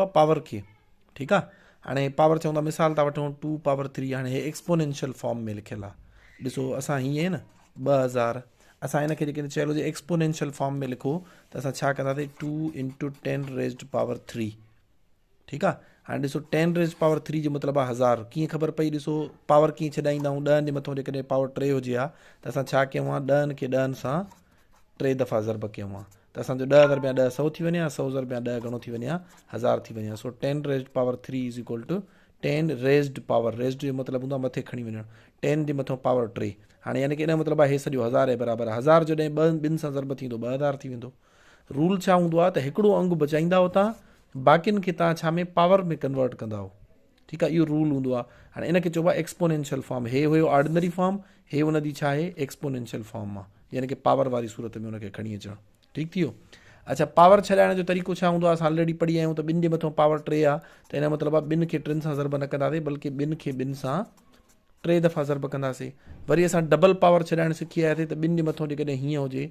Power کي ٺيڪ آ هاڻي پاور چون ٿا مثال ٿا وٺون ٽو پاور ٿري هاڻي هي ايڪسپونينشل فارم ۾ لکيل آ ڏسو اسان هيئن نه 2000 اسان هن کي جيڪڏهن چيل هجي ايڪسپونينشل فارم ۾ لکو ته اسان ڇا ڪنداسين two into ten raised power three ٺيڪ آ هاڻي ڏسو ٽين ريزڊ پاور ٿري جو مطلب آ هزار ڪيئن خبر پئي ڏسو پاور ڪيئن ڇڏائيندا آهيون ڏهن جي مٿو جيڪڏهن پاور ٽي هجي ها ته اسان ڇا ڪيون ها ڏهن کي ڏهن سان ٽي دفعا ضرب ڪيون ها ته اسان جو ڏهه ضربيان ڏهه سئو ٿي وڃي ها، سئو ضربيان ڏهه گهڻو ٿي وڃي ها؟ هزار ٿي وڃي ها. سو ten raised power three is equal to ten raised power, raised جو مطلب هوندو آهي مٿي کڻي وڃڻ، ٽين جي مٿو پاور ٽي. هاڻي يعني ڪي ان جو مطلب آهي هي سڄو هزار جي برابر آهي. هزار جڏهن ٻه ٻن سان ضرب ٿيندو 2000 ٿي ويندو. رول ڇا هوندو آهي ته هڪڙو انگ بچائيندا آهيو تان باقين کي تان ڇا ۾ پاور ۾ ڪنورٽ ڪندا آهيو. ٺيڪ آهي اهو رول هوندو آهي. هاڻي ان کي چئبو آهي ايڪسپونينشل فارم. هي هيو آرڊنري فارم، هي ان جي ڇا آهي ايڪسپونينشل فارم آهي يعني ڪي پاور واري صورت ۾ ان کي کڻي اچڻ. ٺيڪ ٿي ويو. اڇا پاور ڇڏائڻ جو طريقو ڇا هوندو آهي اسان آلريڊي پڙهي آيا آهيون ته ٻن جي مٿان پاور ٽي آهي ته ان جو مطلب آهي ٻن کي ٽن سان ضرب نه ڪنداسين بلڪه ٻن کي ٻن سان ٽي دفعا ضرب ڪنداسين. وري اسان ڊبل پاور ڇڏائڻ سکي آياسين ته ٻن جي مٿان جيڪڏهن هيئن هجي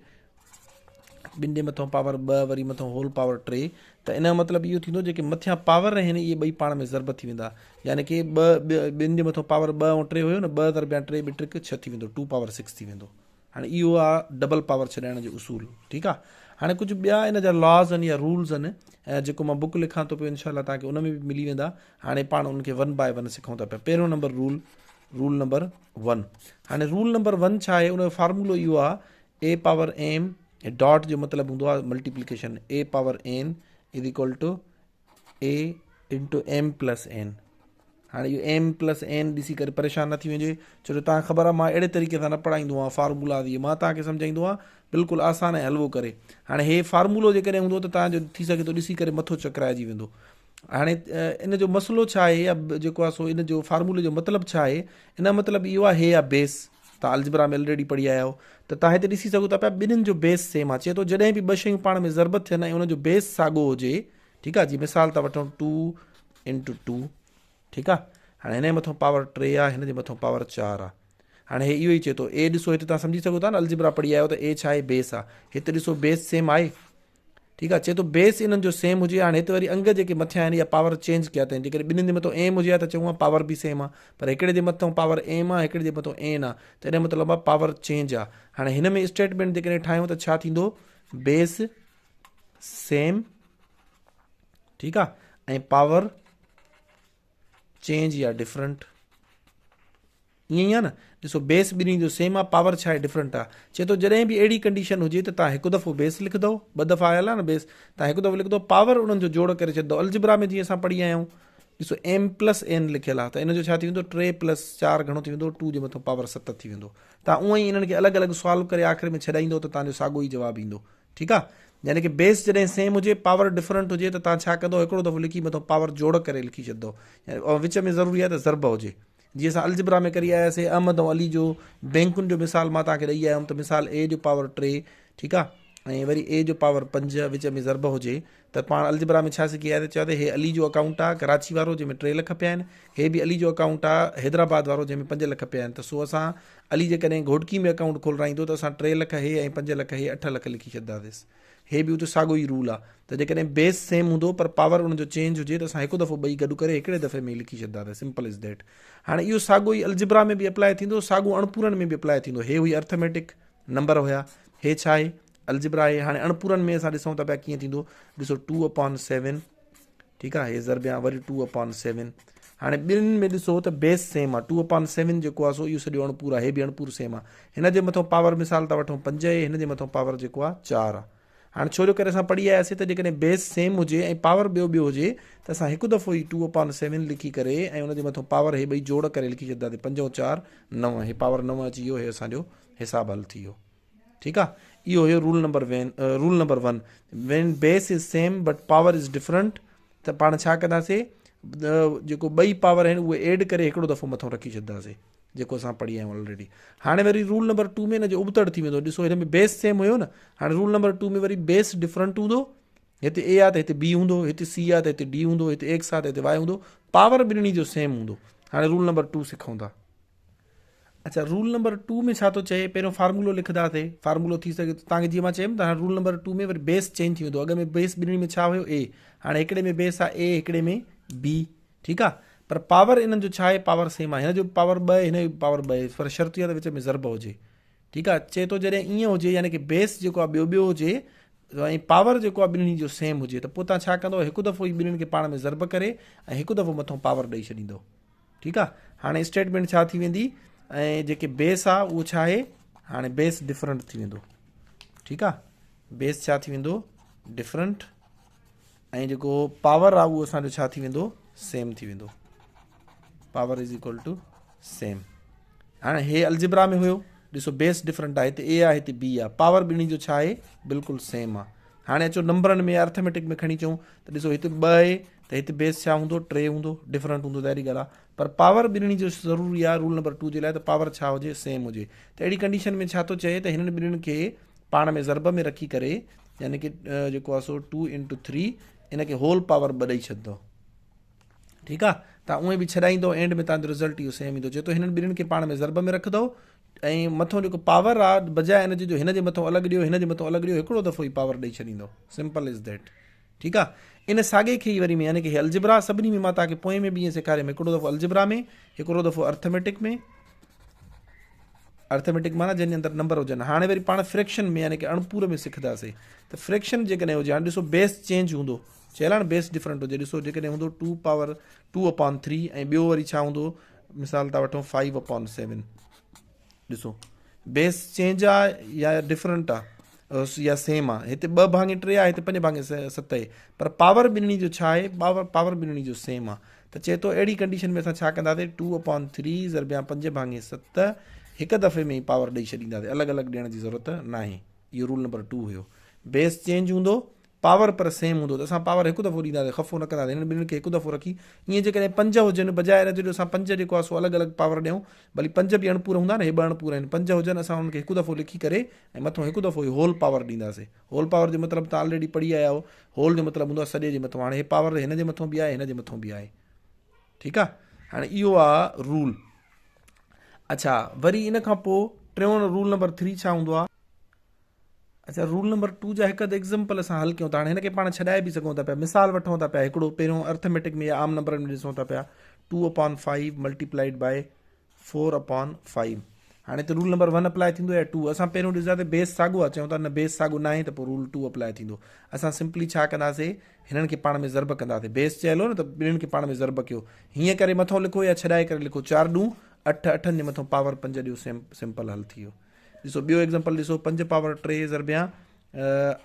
ٻن جي مٿان پاور ٻه وري مٿان هول پاور ٽي ته ان جو مطلب اهو ٿيندو جيڪي مٿيان پاور آهن اهي ٻئي پاڻ ۾ ضرب ٿي ويندا يعني ڪي ٻه ٻن جي مٿان پاور ٻه ۽ ٽي هيو نه ٻه ضربيان ٽي ٻه ٽرڪ ڇهه ٿي ويندو ٽو پاور سڪس ٿي ويندو. هاڻي اهو آ ڊبل پاور ڇڏائڻ جو اصول ٺيڪ آ. هاڻي ڪجهه ٻيا ان جا لاز آهن يا رولز آهن جيڪو مان بڪ لکان ٿو پيو انشاء الله توهان کي ان ۾ به ملي ويندا. هاڻي پاڻ ان کي ون باء ون سکون ٿا پيا. پهريون number roll, roll number one. هاڻي رول نمبر ون ڇا آهي ان جو فارمولو اهو آ اي پاور ايم ڊاٽ جو مطلب هوندو آ multiplication A power N is equal to A into M plus N. هاڻي اهو ايم پلس اين ڏسي ڪري پريشان نه ٿي وڃجي ڇو جو توهان کي خبر آهي مان اهڙي طريقي سان نه پڙهائيندو آهيان فارمولا اهي مان توهان کي سمجهائيندو آهيان بلڪل آسان ۽ حلوو ڪري. هاڻي هي فارمولو جيڪڏهن هوندو ته توهان جو ٿي سگهي ٿو ڏسي ڪري مٿو چڪرائجي ويندو. هاڻي ان جو مسئلو ڇا آهي يا جيڪو آهي سو ان جو فارمولي جو مطلب ڇا آهي ان جو مطلب اهو آهي هي آهي بيس توهان الجبرا ۾ الريڊي پڙهي آيا آهيو ته توهان هتي ڏسي سگهو ٿا پيا ٻنهين جو بيس سيم آهي چئي ٿو جڏهن به ٻه شيون پاڻ ۾ ضرب ٿين ۽ ان جو بيس ساڳو هجي ٺيڪ آ جي مثال ٿا وٺون ٽو انٽو ٽو ٺيڪ آ هاڻي هن جي مٿو پاور ٽي آ هن جي مٿو پاور چار آ هاڻي هي اهو ئي چئي ٿو اي ڏسو هتي تان سمجهي سگهو ٿا نه الجبرا پڙهي آيو ته اي ڇا آهي بيس آ هتي ڏسو بيس سيم آهي ٺيڪ آ چئي ٿو بيس انهن جو سيم هجي هاڻي هتي وري انگ جيڪي مٿيان آهن يا پاور چينج ڪيا اٿن جيڪڏهن ٻنهين جي مٿو ايم هجي ها ته چئون ها پاور به سيم آ پر هڪڙي جي مٿو پاور ايم آ هڪڙي جي مٿو اين آ ته ان جو مطلب آ پاور چينج آ هاڻي هن ۾ اسٽيٽمينٽ جيڪڏهن ٺاهيون ته ڇا ٿيندو بيس سيم ٺيڪ آ ۽ پاور چينج يا ڊفرنٽ ائين ئي آ نه ڏسو بيس ٻنهي جو سيم آ پاور ڇا آهي ڊفرنٽ آ چئي ٿو جڏهن به اهڙي ڪنڊيشن هجي ته تان هڪ دفعو بيس لکندو ٻه دفعا آيل آ نه بيس تان هڪ دفعو لکندو پاور انهن جو جوڙ ڪري ڇڏندو الجبرا ۾ جيئن اسان پڙهي آيا آهيون ڏسو ايم پلس اين لکيل آ ته ان جو ڇا ٿي ويندو ٽي پلس چار گهڻو ٿي ويندو ٽو جي مٿو پاور ست ٿي ويندو تان اونئن ئي انهن کي الڳ الڳ سالو ڪري آخر ۾ ڇڏائيندو ته تان جو ساڳو ئي جواب ايندو ٺيڪ آ يعني ڪي بيس جڏهن سيم هجي پاور ڊفرنٽ هجي ته تان ڇا ڪندو هڪڙو دفعو لکي مٿو پاور جوڙ ڪري لکي ڇڏندو يعني وچ ۾ ضروري آهي ته ضرب هجي جيئن اسان الجبرا ۾ ڪري آياسي احمد ۽ علي جو بينڪن جو مثال مان توهان کي ڏئي آيم ته مثال اي جو پاور ٽي ٺيڪ آ ۽ وري اي جو پاور پنج وچ ۾ ضرب هجي ته پاڻ الجبرا ۾ ڇا سکي آياسي چيو ته هي علي جو اڪائونٽ آ ڪراچي وارو جنهن ۾ 3 لک پيا آهن هي به علي جو اڪائونٽ آ حيدرآباد وارو جنهن ۾ 5 لک پيا آهن ته سو اسان علي جيڪڏهن گهوٽڪي ۾ اڪائونٽ کولرائيندو ته اسان 3 لک هي ۽ 5 لک هي 8 لک لکي ڇڏنداسيس هي به اتي ساڳو ئي رول آ ته جيڪڏهن بيس سيم هوندو پر پاور ان جو چينج هجي ته اسان هڪ دفعو ٻئي گڏ ڪري هڪڙي دفعي ۾ ئي لکي ڇڏنداسين سمپل از that هاڻي اهو ساڳو ئي الجبرا ۾ به اپلائي ٿيندو ساڳو اڻپورن ۾ به اپلائي ٿيندو هي هئي ارٿميٽڪ نمبر هيا هي ڇا آهي الجبرا آهي هاڻي اڻپورن ۾ اسان ڏسون ٿا پيا ڪيئن ٿيندو ڏسو ٽو اپان سيون ٺيڪ آهي هي ضرب يا وري ٽو اپان سيون هاڻي ٻنهن ۾ ڏسو ته بيس سيم آهي ٽو اپان سيون جيڪو آهي سو اهو سڄو اڻپور آهي هي به اڻپور سيم آهي هن جي مٿو پاور مثال ٿا وٺون پنج آهي هن جي مٿو پاور جيڪو آهي چار آهي هاڻي ڇو جو ڪري اسان پڙهي آياسين ته جيڪڏهن بيس سيم هجي ۽ پاور ٻيو ٻيو هجي ته اسان هڪ دفعو ئي ٽو اپان سيون لکي ڪري ۽ ان جي مٿو پاور هي ٻئي جوڙ ڪري لکي ڇڏنداسين پنج ۽ چار نو هي پاور نو اچي ويو هي اسان جو حساب حل ٿي ويو ٺيڪ آ اهو هيو rule number one rule number one when base is same but power is different ته پاڻ ڇا ڪنداسي جيڪو ٻئي پاور آهن اهي ايڊ ڪري هڪڙو دفعو مٿو رکي ڇڏنداسي جيڪو اسان پڙهي آيا آهيون آلريڊي هاڻي وري رول نمبر ٽو ۾ ان جو ابتڙ ٿي ويندو ڏسو هن ۾ بيس سيم هيو نه هاڻي رول نمبر ٽو ۾ وري بيس ڊفرنٽ هوندو هتي اي آ ته هتي بي هوندو هتي سي آ ته هتي ڊي هوندو هتي ايڪس آ ته هتي وائي هوندو پاور ٻنهي جو سيم هوندو هاڻي رول نمبر ٽو سکون ٿا. اڇا رول نمبر ٽو ۾ ڇا ٿو چئي پهريون فارمولو لکنداسي فارمولو ٿي سگهي ٿو تانکي جيئن مان چيم ته هاڻي رول نمبر ٽو ۾ وري بيس چينج ٿي ويندو اڳ ۾ بيس ٻنهي ۾ ڇا هيو اي هاڻي هڪڙي ۾ بيس آ اي هڪڙي ۾ بي ٺيڪ آ پر پاور انهن جو ڇا آهي پاور سيم آهي هن جو پاور ٻه هن جو پاور ٻه آهي پر شرط اها ته وچ ۾ ضرب هجي ٺيڪ آ چئي ٿو جڏهن ائين هجي يعني ڪي بيس جيڪو آ ٻيو ٻيو هجي ۽ پاور جيڪو آ ٻنهي جو سيم هجي ته پوء تان ڇا ڪندو هڪ دفعو ئي ٻنهي کي پاڻ ۾ ضرب ڪري ۽ هڪ دفعو مٿو پاور ڏئي ڇڏيندو ٺيڪ آ هاڻي اسٽيٽمينٽ ڇا ٿي ويندي ۽ جيڪي بيس آ اهو ڇا آهي هاڻي بيس ڊفرنٽ ٿي ويندو ٺيڪ آ بيس ڇا ٿي ويندو ڊفرنٽ ۽ جيڪو پاور آ اهو اسان جو ڇا ٿي ويندو سيم ٿي ويندو power is equal to same هاڻي هي الجبرا ۾ هيو ڏسو بيس ڊفرنٽ آهي هتي اي آهي هتي بي آهي پاور ٻنهي جو ڇا آهي بلڪل سيم آهي هاڻي اچو نمبرن ۾ ارٿميٽڪ ۾ کڻي چئون ته ڏسو هتي ٻه آهي ته هتي بيس ڇا هوندو ٽي هوندو ڊفرنٽ هوندو ظاهري ڳالهه آهي پر پاور ٻنهي جو ضروري آهي رول نمبر ٽو جي لاء ته پاور ڇا هجي سيم هجي ته اهڙي ڪنڊيشن ۾ ڇا ٿو چئي ته هنن ٻنهي کي پاڻ ۾ ضرب ۾ رکي ڪري يعني ڪي جيڪو آهي سو ٽو انٽو ٿري ان کي هول پاور ٻه ڏئي ڇڏندو ٺيڪ آ تان اونئين به ڇڏائيندو اينڊ ۾ تان جو رزلٽ اهو سيم ايندو چئي ٿو هنن ٻنهين کي پاڻ ۾ ضرب ۾ رکندو ۽ مٿو جيڪو پاور آ بجاء ان جي جو هن جي مٿو الڳ ڏيو هن جي مٿو الڳ ڏيو هڪڙو دفعو ئي پاور ڏئي ڇڏيندو سمپل is that ٺيڪ آ ان ساڳي کي ئي وري ۾ يعني ڪي الجبرا سڀني ۾ مان تان کي پوئين ۾ به ائين سيکاريم هڪڙو دفعو الجبرا ۾ هڪڙو دفعو ارٿميٽڪ ۾ ارٿميٽڪ معنيٰ جنهن جي اندر نمبر هجن هاڻي وري پاڻ فريڪشن ۾ يعني ڪي اڻپور ۾ سکنداسي ته فريڪشن جيڪڏهن هجي هاڻي ڏسو بيس چينج هوندو چيل آهي نه بيس ڊفرنٽ هجي ڏسو جيڪڏهن هوندو ٽو پاور ٽو اپان three ۽ ٻيو وري ڇا هوندو مثال ٿا وٺون فائيو اپان سيون ڏسو بيس چينج آ يا ڊفرنٽ آ يا سيم آ هتي ٻه ڀاڱي ٽي آ هتي پنج ڀاڱي ست آهي پر پاور ٻنهي جو ڇا آهي پاور پاور ٻنهي جو سيم آ ته چئي ٿو اهڙي ڪنڊيشن ۾ اسان ڇا ڪنداسين ٽو اپان ٿري ضربيان پنج ڀاڱي ست هڪ دفعي ۾ ئي پاور ڏئي ڇڏينداسين الڳ الڳ ڏيڻ جي ضرورت ناهي اهو رول نمبر ٽو هيو بيس چينج هوندو پاور پر سيم هوندو ته اسان پاور هڪ دفعو ڏينداسين خفو نه ڪنداسين هنن ٻنهين کي هڪ دفعو رکي ائين جيڪڏهن پنج هجن بجاء ان جي جو اسان پنج جيڪو آهي سو الڳ الڳ پاور ڏيون ڀلي پنج به اڻپور هوندا نه هي ٻه اڻپور آهن پنج هجن اسان انهن کي هڪ دفعو لکي ڪري ۽ مٿو هڪ دفعو ئي هول پاور ڏينداسين هول پاور جو مطلب تان آلريڊي پڙهي آيا آهيو هول جو مطلب هوندو آهي سڄي جي مٿو هاڻي هي پاور هن جي مٿو به آهي هن جي مٿو به آهي ٺيڪ آهي هاڻي اهو آهي رول اڇا وري ان کان پوء ٽيون رول نمبر ٿري ڇا هوندو آهي اچا رول نمبر ٽو جا هڪ اڌ ايگزامپل اسان حل ڪيون ٿا هاڻي هن کي پاڻ ڇڏائي به سگهون ٿا پيا مثال وٺون ٿا پيا هڪڙو پهريون ارٿميٽڪ ۾ يا عام نمبرن ۾ ڏسون ٿا پيا two upon five multiplied by four upon five هاڻي هتي رول نمبر ون اپلائي ٿيندو يا ٽو اسان پهريون ڏسندا ته بيس ساڳو آهي چئون ٿا نه بيس ساڳو ناهي ته پوء رول ٽو اپلائي ٿيندو اسان سمپلي ڇا ڪنداسي هنن کي پاڻ ۾ ضرب ڪنداسي بيس چيل هو نه ته ٻنهن کي پاڻ ۾ ضرب ڪيو هيئن ڪري مٿو لکو يا ڇڏائي ڪري لکو چار ڏون اٺ اٺن جي مٿو پاور پنج ڏيو سيم سمپل حل ٿي ويو ڏسو ٻيو ايگزامپل ڏسو پنج پاور ٽي ضربيان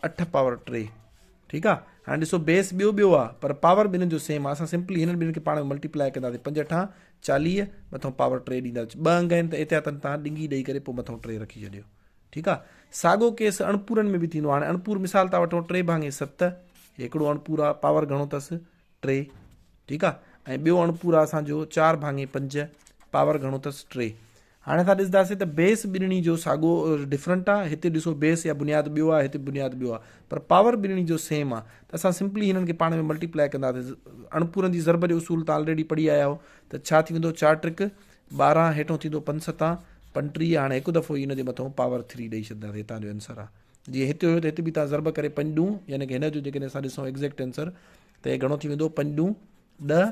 اٺ پاور ٽي ٺيڪ آ هاڻي ڏسو بيس ٻيو ٻيو آ پر پاور ٻنهن جو سيم آ اسان سمپلي هنن ٻنهن کي پاڻ ۾ ملٽيپلائي ڪنداسين پنج اٺان 40 مٿو پاور ٽي ڏيندا ٻه انگ آهن ته احتياطن تان ڏنگي ڏئي ڪري پوء مٿو ٽي رکي ڇڏيو ٺيڪ آ ساڳو ڪيس اڻپورن ۾ به ٿيندو هاڻي اڻپور مثال ٿا وٺون ٽي ڀاڱي ست هڪڙو اڻپور آ پاور گهڻو اٿس ٽي ٺيڪ آ ۽ ٻيو اڻپور آ اسان جو چار ڀاڱي پنج پاور گهڻو اٿس ٽي هاڻي اسان ڏسنداسين ته بيس ٻنهي جو ساڳو ڊفرنٽ آ هتي ڏسو بيس يا بنياد ٻيو آ هتي بنياد ٻيو آ پر پاور ٻنهي جو سيم آ ته اسان سمپلي هنن کي پاڻ ۾ ملٽيپلائي ڪنداسين اڻپورن جي ضرب جو اصول تان آلريڊي پڙهي آيا آهيو ته ڇا ٿي ويندو چار ٽرڪ 12 هيٺون ٿيندو پنج ستان 35 هاڻي هڪ دفعو ئي ان جي مٿو پاور 3 ڏئي ڇڏنداسين هتان جو آنسر آ جيئن هتي هيو ته هتي به تان ضرب ڪري پنج ڏون يعني ڪي هن جو جيڪڏهن اسان ڏسون ايگزيڪٽ آنسر ته هي گهڻو ٿي ويندو پنج ڏون ڏهه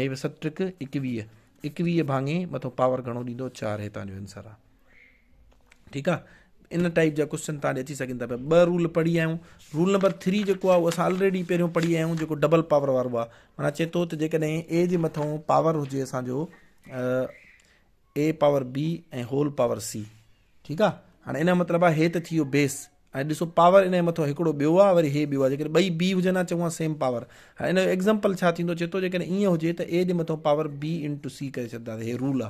۽ هي ست ٽرڪ 21 21 ڀاڱي مٿو پاور گهڻو ڏيندو چار هي تان جو آنسر آ ٺيڪ آ ان ٽائپ جا ڪوشچن تان ڏي اچي سگهن ٿا پيا ٻه رول پڙهي آيا آهيون رول نمبر 3 جيڪو آ اهو اسان آلريڊي پهريون پڙهي آيا آهيون جيڪو ڊبل پاور وارو آ معنيٰ چئي ٿو ته جيڪڏهن اي جي مٿو پاور هجي اسان جو A power B ۽ whole power C ٺيڪ آ هاڻي ان جو مطلب آ هي ته ٿي ويو بيس ۽ ڏسو پاور ان جي مٿو هڪڙو ٻيو آ وري هي ٻيو آ جيڪڏهن ٻئي بي هجن ها چئون ها سيم پاور هاڻي ان جو ايگزامپل ڇا ٿيندو چئي ٿو جيڪڏهن ائين هجي ته اي جي مٿو پاور بي انٽو سي ڪري ڇڏنداسين هي رول آ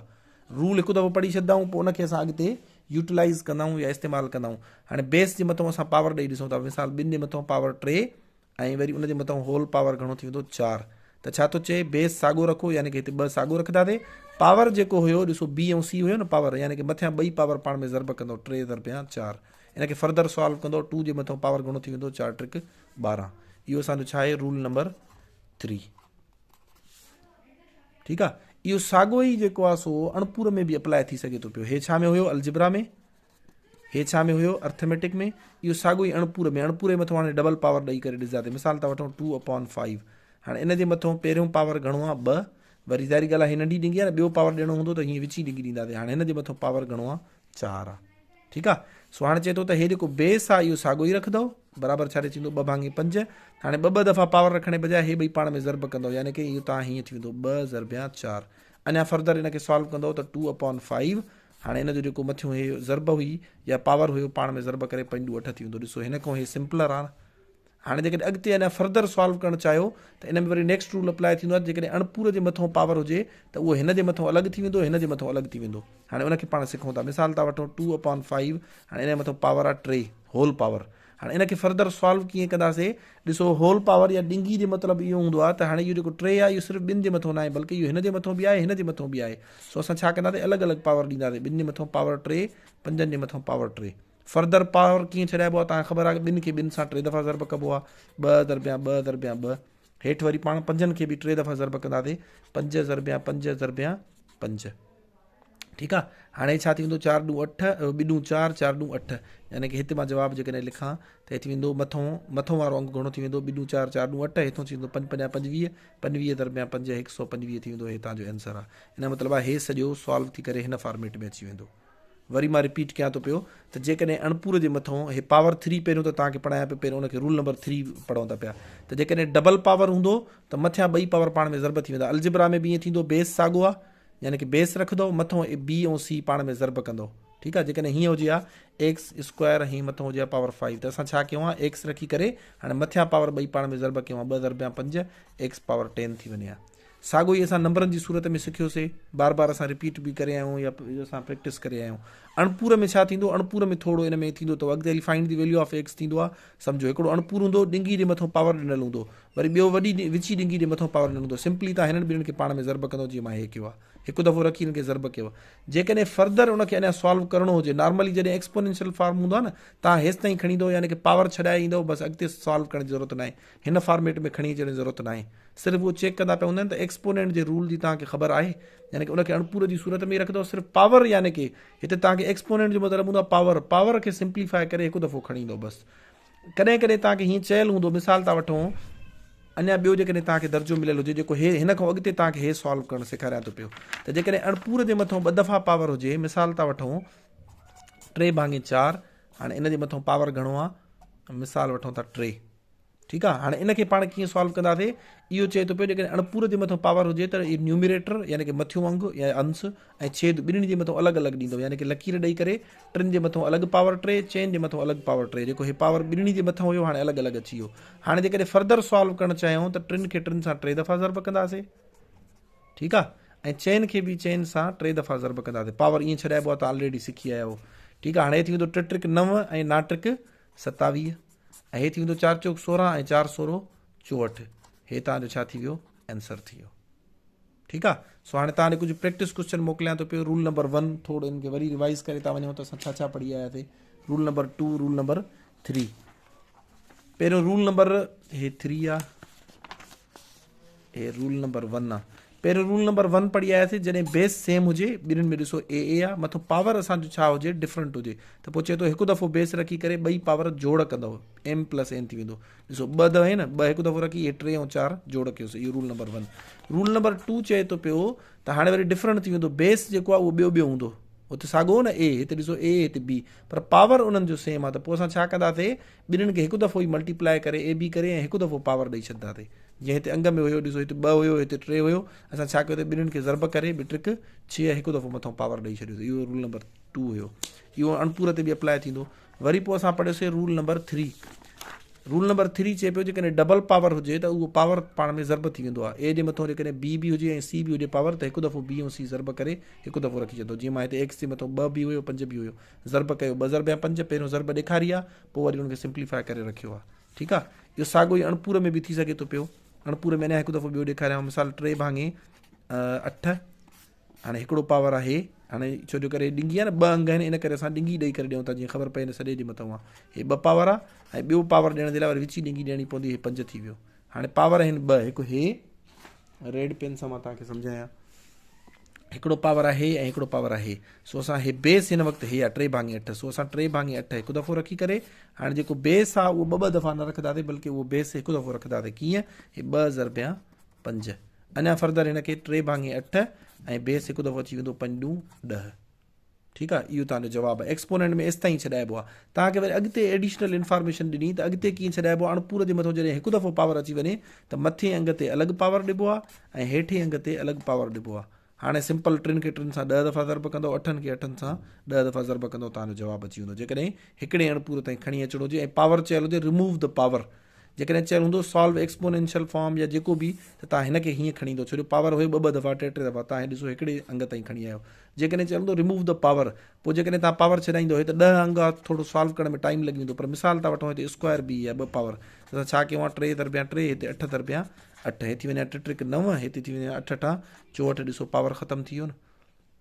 رول هڪ دفعو پڙهي ڇڏندا آهيون پوء ان کي اسان اڳتي يوٽيلائز ڪندا آهيون يا استعمال ڪندا آهيون هاڻي بيس جي مٿو اسان پاور ڏئي ڏسون ٿا مثال ٻن جي مٿو پاور ٽي ۽ وري ان جي مٿان هول پاور گهڻو ٿي ويندو چار ته ڇا ٿو چئي بيس ساڳو رکو يعني ڪي هتي ٻه ساڳو رکنداسي پاور جيڪو هيو ڏسو بي ۽ سي هيو نه پاور يعني ڪي مٿيان ٻئي پاور پاڻ ۾ ضرب ڪندو ٽي ضرب يا چار ان کي فردر سالو ڪندو ٽو جي مٿان پاور گهڻو ٿي ويندو چار ٽرڪ 12 اهو اسان جو ڇا آهي رول نمبر 3 ٺيڪ آ. اهو ساڳو ئي جيڪو آهي سو اڻپور ۾ به اپلاء ٿي سگهي ٿو پيو. هي ڇا ۾ هيو؟ الجبرا ۾. هي ڇا ۾ هيو؟ ارٿميٽڪ ۾. اهو ساڳو ئي اڻپور ۾، اڻپور جي مٿو هاڻي ڊبل پاور ڏئي ڪري ڏسنداسين. مثال ٿا وٺون ٽو اپان فائيو. هاڻي ان جي مٿو پهريون پاور گهڻو آهي؟ ٻه. وري ظاهري ڳالهه آهي هي ننڍي ڏنگي آهي نه، ٻيو پاور ڏيڻو هوندو ته هيئن وچين ڏنگي ڏينداسين. هاڻي هن جي مٿو پاور گهڻو آهي؟ چار آهي. ٺيڪ آ سو هاڻي چئي ٿو ته هي جيڪو بيس آ اهو ساڳو ئي رکندو برابر ڇا ڏئي ٿيندو ٻه ڀاڱي پنج هاڻي ٻه ٻه دفعا پاور رکڻ جي بجاء هي ٻئي پاڻ ۾ ضرب ڪندو يعني ڪي اهو تان هيئن ٿي ويندو ٻه ضربيان چار اڃا فردر ان کي سالو ڪندو ته ٽو اپان فائيو هاڻي ان جو جيڪو مٿيون هي ضرب هئي يا پاور هيو پاڻ ۾ ضرب ڪري پنج ڏو اٺ ٿي ويندو ڏسو هن کان هي سمپلر آ هاڻي جيڪڏهن اڳتي اڃا فردر سالو ڪرڻ چاهيو ته ان ۾ وري نيڪسٽ رول اپلاء ٿيندو آهي جيڪڏهن اڻپور جي مٿون پاور هجي ته اهو هن جي مٿون الڳ ٿي ويندو هن جي مٿون الڳ ٿي ويندو هاڻي ان کي پاڻ سکون ٿا مثال ٿا وٺون ٽو اپان فائيو هاڻي ان جي مٿون پاور آهي ٽي هول پاور هاڻي ان کي فردر سالو ڪيئن ڪنداسي ڏسو هول پاور يا ڏنگي جي مطلب اهو هوندو آهي ته هاڻي اهو جيڪو ٽي آهي اهو صرف ٻن جي مٿون ناهي بلڪه اهو هن جي مٿون به آهي هن جي مٿون به آهي سو اسان ڇا ڪنداسي الڳ الڳ پاور ڏينداسي ٻن جي مٿون پاور ٽي پنجن جي مٿون پاور ٽي فردر پاور ڪيئن ڇڏائبو آهي توهان کي خبر آهي ٻن کي ٻن سان ٽي دفعا ضرب ڪبو آهي ٻه ضربيان ٻه ضربيان ٻه هيٺ وري پاڻ پنجن کي به ٽي دفعا ضرب ڪنداسي پنج ضربيان پنج ضربيان پنج ٺيڪ آهي هاڻي ڇا ٿي ويندو چار ڏون اٺ ٻه ڏون چار چار ڏون اٺ يعني ڪي هتي مان جواب جيڪڏهن لکان ته هي ٿي ويندو مٿو مٿو وارو انگ گهڻو ٿي ويندو ٻه ڏون چار چار ڏون اٺ هيٺون ٿي ويندو پنج پنجا پنجويهه پنجويهه ضربيان پنج هڪ سو پنجويهه ٿي ويندو هي تان جو آنسر آهي ان جو مطلب آهي هي سڄو سالو ٿي ڪري هن فارميٽ ۾ اچي ويندو وري مان رپيٽ ڪيان ٿو پيو ته جيڪڏهن اڻپور جي مٿون هي پاور ٿري پهريون ته توهان کي پڙهايان پيو پهريون ان کي رول نمبر ٿري پڙهون ٿا پيا ته جيڪڏهن ڊبل پاور هوندو ته مٿيان ٻئي پاور پاڻ ۾ ضرب ٿي ويندا الجبرا ۾ به ائين ٿيندو بيس ساڳو آهي يعني ڪي بيس رکندو مٿون بي ۽ سي پاڻ ۾ ضرب ڪندو ٺيڪ آهي جيڪڏهن هيئن هجي ها ايڪس اسڪوائر هي مٿون هجي ها پاور فائيو ته اسان ڇا ڪيون ها ايڪس رکي ڪري هاڻي مٿيان پاور ٻئي پاڻ ۾ ضرب ڪيون ها ٻه ضربيان پنج ايڪس پاور ٽين ٿي وڃي ها ساڳيو ئي اسان نمبرن جي صورت ۾ سکيوسي، بار بار اسان رپيٽ به ڪري آيا آهيون يا اسان پريڪٽس ڪري آيا آهيون. اڻپور ۾ ڇا ٿيندو؟ اڻپور ۾ ٿورو ان ۾ ٿيندو ته اڳتي هلي find the value of X ٿيندو آهي. سمجهو هڪڙو اڻپور هوندو، ڏنگي جي مٿون پاور ڏنل هوندو، وري ٻيو وڏي وچي ڏنگي جي مٿون پاور ڏنل هوندو. سمپلي توهان هنن ٻنهن کي پاڻ ۾ ضرب ڪندو جيئن مان هي ڪيو آهي. هڪ دفعو رکي هنن کي ضرب ڪيو. جيڪڏهن فردر ان کي اڃا سالو ڪرڻو هجي، نارملي جڏهن ايڪسپونينشل فارم هوندو آهي نه، توهان هيستائين کڻي ايندو يعني ڪه پاور ڇڏائي ايندو بس اڳتي سالو ڪرڻ جي ضرورت ناهي. هن فارميٽ ۾ کڻي اچڻ جي ضرورت ناهي. صرف اهو چيڪ ڪندا پيا هوندا آهن ته ايڪسپونينٽ جي رول جي توهان کي خبر آهي يعني ڪه ان کي اڻپور جي صورت ۾ ئي رکندو صرف پاور يعني ڪه هتي توهان کي ايڪسپونينٽ جو مطلب هوندو آهي پاور پاور کي سمپليفائي ڪري هڪ دفعو کڻي ايندو بس ڪڏهن ڪڏهن توهان کي هيئن چيل هوندو مثال ٿا وٺون اڃا ٻيو جيڪڏهن توهان کي درجو مليل هجي جيڪو هي هن کان اڳتي توهان کي هي سالو ڪرڻ سيکاريان ٿو پيو ته جيڪڏهن اڻپور جي مٿان ٻه دفعا پاور هجي مثال ٿا وٺون ٽي ڀاڱي چار هاڻي ان جي مٿان پاور گهڻو آهي مثال وٺون ٿا ٽي ٺيڪ آ هاڻي ان کي پاڻ ڪيئن سالو ڪنداسي اهو چئي ٿو پيو جيڪڏهن اڻپور جي مٿان پاور هجي ته اهو نيومريٽر يعني ڪي مٿيون انگ يا انس ۽ ڇيد ٻنهي جي مٿان الڳ الڳ ڏيندو يعني ڪي لڪير ڏئي ڪري ٽن جي مٿان الڳ پاور ٽي چئن جي مٿان الڳ پاور ٽي جيڪو هي پاور ٻنهي جي مٿان هيو هاڻي الڳ الڳ اچي ويو هاڻي جيڪڏهن فردر سالو ڪرڻ چاهيون ته ٽن کي ٽن سان ٽي دفعا ضرب ڪنداسي ٺيڪ آ ۽ چئن کي به چئن سان ٽي دفعا ضرب ڪنداسي پاور ائين ڇڏائبو آ ته آلريڊي سکي آيا آهيو ٺيڪ آ هاڻي ٿي ويندو ٽي ٽرڪ نو ۽ نا ٽرڪ ستاويهه ۽ هي ٿي ويندو چار چوڪ سورهن ۽ چار سورو چوهٺ هي توهان جو ڇا ٿي ويو آنسر ٿي ويو ٺيڪ آ سو هاڻي توهان ڏي ڪجهه پريڪٽس ڪوشچن موڪليان ٿو پيو رول نمبر ون ٿورو ان کي وري ريوائز ڪري ٿا وڃون ته اسان ڇا ڇا پڙهي آياسي رول نمبر 2 رول نمبر 3 پهريون رول نمبر هي 3 آ هي رول نمبر ون آ. پهريون رول نمبر ون پڙهي آياسين جڏهن بيس سيم هجي ٻنهين ۾ ڏسو اي اي آ مٿو پاور اسان جو ڇا هجي ڊفرنٽ هجي ته پوء چئي ٿو هڪ دفعو بيس رکي ڪري ٻئي پاور جوڙ ڪندو ايم پلس اين ٿي ويندو ڏسو ٻه دفعا آهن ٻه هڪ دفعو رکي هي ٽي ۽ چار جوڙ ڪيوسي اهو role number one roll number two چئي ٿو پيو ته هاڻي وري ڊفرنٽ ٿي ويندو بيس جيڪو آ اهو ٻيو ٻيو هوندو اتي ساڳو هو نه اي هتي ڏسو اي هتي بي پر پاور انهن جو سيم آ ته پوء اسان ڇا ڪنداسي ٻنهين کي هڪ دفعو ئي ملٽيپلائي ڪري اي بي ڪري ۽ هڪ دفعو پاور ڏئي ڇڏنداسي جيئن هتي انگ ۾ هيو ڏسو هتي ٻه هيو هتي ٽي هيو اسان ڇا ڪيو ته ٻنهين کي ضرب ڪري ٻه ٽرڪ ڇهه هڪ دفعو مٿان پاور ڏئي ڇڏيو اهو رول نمبر 2 هيو اهو اڻپور تي به اپلائي ٿيندو وري پوء اسان پڙهيوسي رول نمبر 3 رول نمبر 3 چئي پيو جيڪڏهن ڊبل پاور هجي ته اهو پاور پاڻ ۾ ضرب ٿي ويندو آهي اي جي مٿان جيڪڏهن بي به هجي ۽ سي به هجي پاور ته هڪ دفعو بي ۽ سي ضرب ڪري هڪ دفعو رکي ڇڏندو جيئن مان هتي ايڪس جي مٿان ٻه به هيو پنج به هيو ضرب ڪيو ٻه ضرب يا پنج پهريون ضرب ڏيکاري آهي پوء وري ان کي سمپليفائي ڪري رکيو آهي ٺيڪ آهي اهو ساڳو ئي اڻپور ۾ به ٿي سگهي ٿو پيو اڻپور ۾ اڃا هڪ دفعو ٻيو ڏيکاريان مثال ٽي ڀاڱي اٺ هاڻي هڪڙو پاور آهي هاڻي ڇو جو ڪري ڏنگي آهي نه ٻه انگ آهن ان ڪري اسان ڏنگي ڏئي ڪري ڏيون ٿا جيئن خبر پئي نه سڄي جي مٿان آهي هي ٻه پاور آهي ۽ ٻيو پاور ڏيڻ جي لاء وري وچي ڏنگي ڏيڻي پوندي هي پنج ٿي ويو هاڻي پاور آهن ٻه هڪ هي ريڊ پين سان مان توهان کي سمجهايان. هڪڙو پاور آهي ۽ هڪڙو پاور آهي سو اسان هي بيس هن وقت هي آهي ٽي ڀاڱي اٺ سو اسان ٽي ڀاڱي اٺ هڪ دفعو رکي ڪري هاڻي جيڪو بيس آهي اهو ٻه ٻه دفعا نه رکنداسين بلڪه اهو بيس هڪ دفعو رکنداسين ڪيئن هي ٻه ضربيا پنج اڃا فردر هن کي ٽي ڀاڱي اٺ ۽ بيس هڪ دفعو اچي ويندو پنج ڏون ڏهه ٺيڪ آ اهو توهان جو جواب آ ايڪسپونينٽ ۾ ايستائين ڇڏائبو آ توهان کي وري اڳتي ايڊيشنل انفارميشن ڏني ته اڳتي ڪيئن ڇڏائبو آ اڻپور جي مٿو جڏهن هڪ دفعو پاور اچي وڃي ته مٿين انگ تي الڳ پاور ڏبو آ ۽ هيٺين انگ تي الڳ پاور ڏبو آ هاڻي سمپل ٽن کي ٽن سان ڏهه دفعا ضرب ڪندو اٺن کي اٺن سان ڏهه دفعا ضرب ڪندو توهان جو جواب اچي ويندو جيڪڏهن هڪڙي اڻپور تائين کڻي اچڻو هجي ۽ پاور چيل هجي ريموو the power جيڪڏهن چيل هوندو سالو ايڪسپونينشل فارم يا جيڪو به ته توهان هن کي هيئن کڻي ايندو ڇو جو پاور هيو ٻه ٻه دفعا ٽي ٽي دفعا توهان هي ڏسو هڪڙي انگ تائين کڻي آيو جيڪڏهن چيل هوندو ريموو the power پوء جيڪڏهن توهان پاور ڇڏائيندو هي ته ڏهه انگ آ ٿورو سالو ڪرڻ ۾ ٽائيم لڳي ويندو پر مثال ٿا وٺون هتي اسڪوائر بي آهي ٻه پاور ته اسان ڇا ڪيون آ ٽي ضربيان ٽي هتي اٺ ضربيان اٺ هي ٿي وڃي ٽي ٽرڪ نو هتي ٿي وڃي اٺ اٺا 64 ڏسو پاور ختم ٿي ويو نه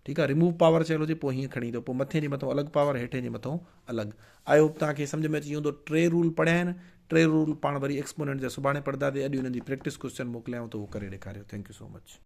ٺيڪ آ ريموو پاور چيل هجي پوء هيئن کڻي ايندو پوء مٿين جي مٿو الڳ پاور هيٺين جي مٿو الڳ I hope توهان کي سمجهه ۾ اچي ويو هوندو ٽي رول پڙهيا آهن ٽي رول پاڻ وري ايڪسپوننٽ جا سڀاڻي پڙهنداسين اڄ انهن جي پريڪٽس ڪوسچن موڪليانو ٿو اهو ڪري ڏيکاريو thank you so much.